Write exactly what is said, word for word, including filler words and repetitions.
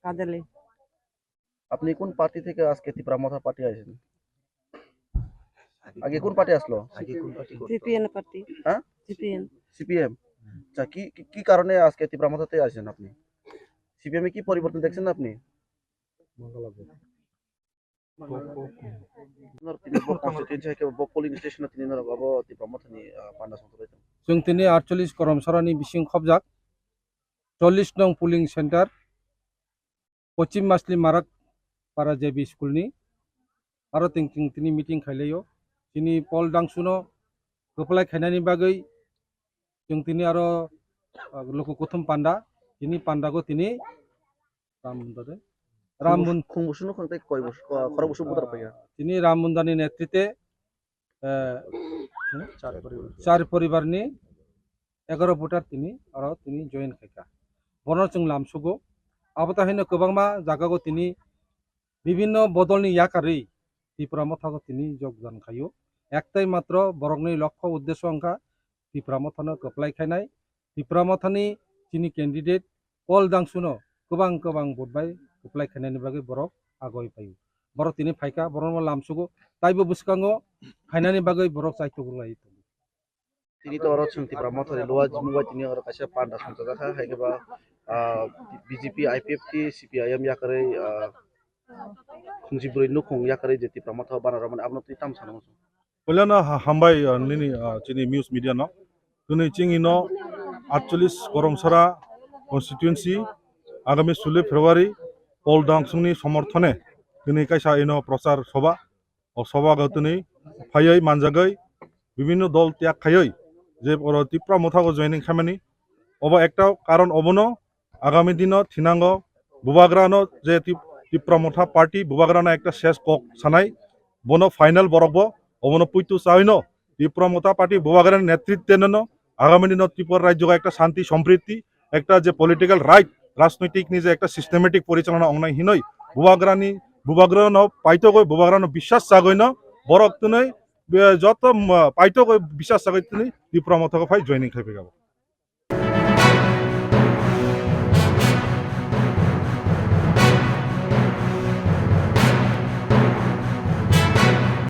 আদলে। আপনি কোন পার্টি থেকে আজকে তিপ্রা মথা পার্টি আইছেন? আগে কোন পার্টি আসলো? আগে কোন পার্টি করতো? CPN party. হ্যাঁ? সিপিএন। সিপিএম। আচ্ছা, কি, কি, কি কারণে আজকে তিপ্রা মথাতে আছেন আপনি? সিপিএম এ কি পরিবর্তন দেখছেন আপনি? Norok tini bo constituency hai khe bo polling station o tini norok abo Tipra Mothani, ah, panda songthorbai tongo. Chwng tini aatcholish Koromsarani bising khobjak, chollish nong polling center, Pochim Masli Marak Para J B school ni, aro ting ting tini meeting khailaio. Tini Paul Dangsuno kwplai khainani bagwi chwng tini aro, ah, luku kuthum panda, tini pandago tini Ram Munda de. Ram Khungbus-, Mun-, Khungbusung no khwng tei koi bus-, ko-, khorok bosong buthar phaiya. Tini Ram Mundani netrite, eh, char poribar ni egaro voter tini aro tini join khaika. Bono chwng lamsugo. Abo ta haino kwbangma jagao tini bibinno bodolni yakarwi Tipra Mothago tini jogdan khaio. Ektai matro borokni lokho uddesho wngkha Tipra Mothano kwplai khainai. Tipra Mothani chini candidate Paul Dangsuno kwbang kwbang vote bai kwplai khainani bagwi borok agoi phaio. Borok tini phaikha, borokno lamsugo, taibo bwskango phainani bagwi borok chaitugurlai tongo. Tini to oro chwng Tipra Mothani Lower Jimung bai tini oro kaisa panda songchajakha, hai khe ba, ah, B J P, I P F T, C P I M yakarwi, ah, khungji bwrwi nukhung yakarwi je Tipra Motha bana rwmani abono twi tamo sana muchung. Puilano ha-, hambai, ah, nini, ah, chini news media no. Tini chini no aatcholish Koromsara constituency agami sule February Paul Dangsungni somorthone tini kaisa ino prochar soba. O soba go tini phaiwi manjagwi bibinno dol tyag khaiwi je oro Tipra Mothago joining khaimani. Obo ekta karon obono agami dino thinango Bubagrano je Tip-, Tipra Motha party Bubagrano ekta ses kok sanai, bono final borok bo obono puitu chawino Tipra Motha party Bubagrani netritweno agami dino Tripura rajyo ekta shanti sompriti, ekta je political right, rajnoitik ni je ekta systematic porichalona ongnai hinoi Bubagrani, Bubagrano paitogoi, Bubagrano biswas chagoi no borok twnoi, be, joto, um, paitogoi biswas chagoi twnoi Tipra Mothago phai joining khai phai gabo.